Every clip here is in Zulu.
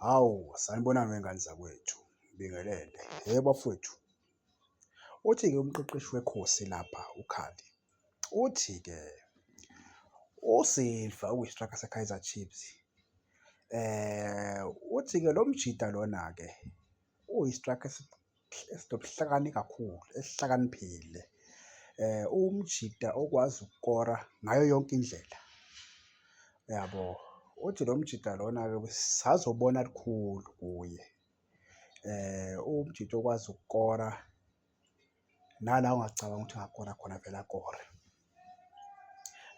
Hawu, sanibonani wey'ngane zakwethu, ngibingelele. Hhe bafowethu, uthi-ke umqeqeshi wekhosi lapha uKhali, uthi-ke uSilva okuyi-striker se-Kaizer Chiefs, uthi-ke lo mjita lona-ke uyi-striker esinobuhlakani kakhulu, esihlakaniphile. Uwumjita okwazi ukukora ngayo yonke indlela, uyabo? Uthi lo mjita lona-ke sisazobona lukhulu kuye. Uwumjita okwazi ukukora nala ongacabangi ukuthi angakora khona avele akore.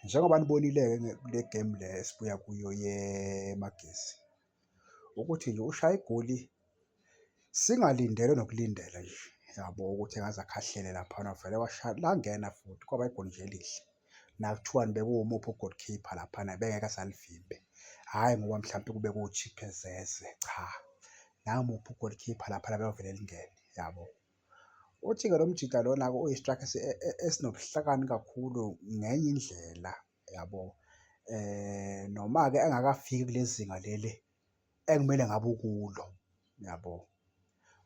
Njengoba nibonile-ke kule gemu le esibuya kuyo yeMagesi ukuthi nje ushaye igoli singalindele nokulindela nje, yabo ukuthi engaze akhahlele laphana wavele washaya langena futhi kwaba igoli nje elihle. Nakuthiwani bekuwumuphi u-goalkeeper laphana bengeke aze alivimbe, hhayi ngoba mhlampe kube kuwuChipezeze, cha, namuphi u-goalkeeper laphana beyovele lingene, yabo. Uthi-ke lo mjita lona-ke uyi-striker esinobuhlakani kakhulu ngenye indlela, yabo. Noma-ke engakafiki kule zinga leli ekumele ngabe ukulo, yabo,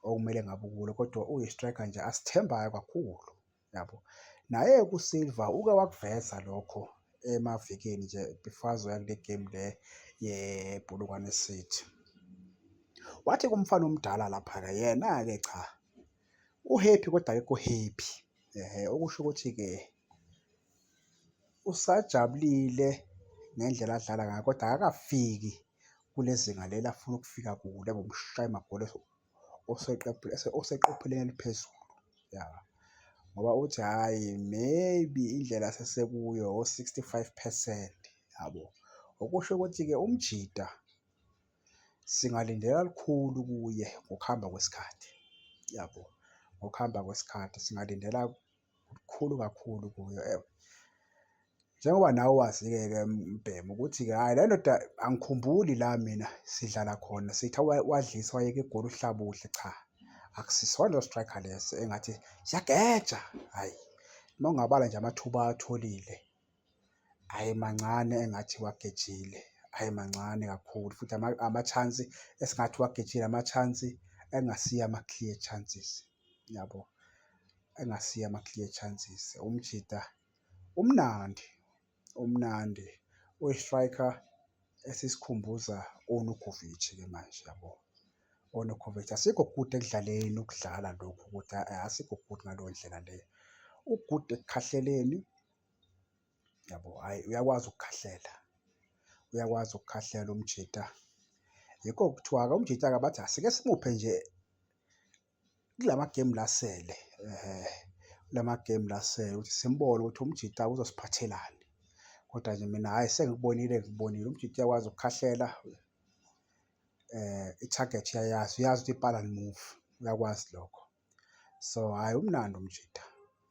okumele ngabe ukulo kodwa uyi-striker nje asithembayo kakhulu, yabo. Naye-ke uSilva uke wakuveza lokho emavikini nje before azoya kule gemu le yePolokwane City. Wathi kumfana omdala lapha-ke yena-ke cha, u-happy kodwa akekho happy, ehhe, okusho ukuthi-ke usajabulile ngendlela adlala ngayo kodwa akakafiki kule zinga leli afuna ukufika kulo ebe umshayi magoli oseqophelweni eliphezulu, ya. Ngoba uthi hhayi maybe indlela asesekuyo o-65 percent, yabo. Okusho ukuthi-ke umjita singalindela lukhulu kuye ngokuhamba kwesikhathi, yabo. Ngokuhamba kwesikhathi singalindela lukhulu kakhulu kuye. Njengoba nawe wazi-ke ke mbhemu ukuthi-ke hhayi le ndoda angikhumbuli la mina sidlala khona sithi wadlisa wayeka igoli uHlabuhle, cha akusisona leso striker leso engathi siyageja, hhayi. Uma ungabala nje amathuba awatholile, hhayi mancane engathi wagejile, hhayi mancane kakhulu futhi ama-chance esingathi uwagejile ama-chance engasiye ama-clear chances, yabo, engasiye ama-clear chances. Umjita umnandi, umnandi uyi-striker esisikhumbuza oNurkovic-ke manje yabo. ONurkovic asikho good ekudlaleni ukudlala lokhu ukuthi asikho good ngaleyo ndlela leyo. U-good ekukhahleleni yabo, hhayi uyakwazi ukukhahlela, uyakwazi ukukhahlela umjita. Yikho kuthiwa-ke umjita-ke bathi asike simuphe nje kula magemu la asele, ehhe, kula magemu la asele ukuthi simbone ukuthi umjita uzosiphathelani. Kodwa nje mina hhayi sengikubonile engikubonile, umjita uyakwazi ukukhahlela i-target uyayazi, uyazi ukuthi ipala alimuvi, uyakwazi lokho. So hhayi umnandi umjita,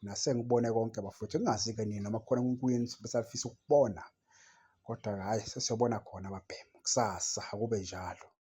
mina sengikubone konke bafowethu, ngingazi-ke nina noma kukhona okunye enisafisa ukukubona kodwa-ke hhayi sesiyobona khona babhemu kusasa akube njalo.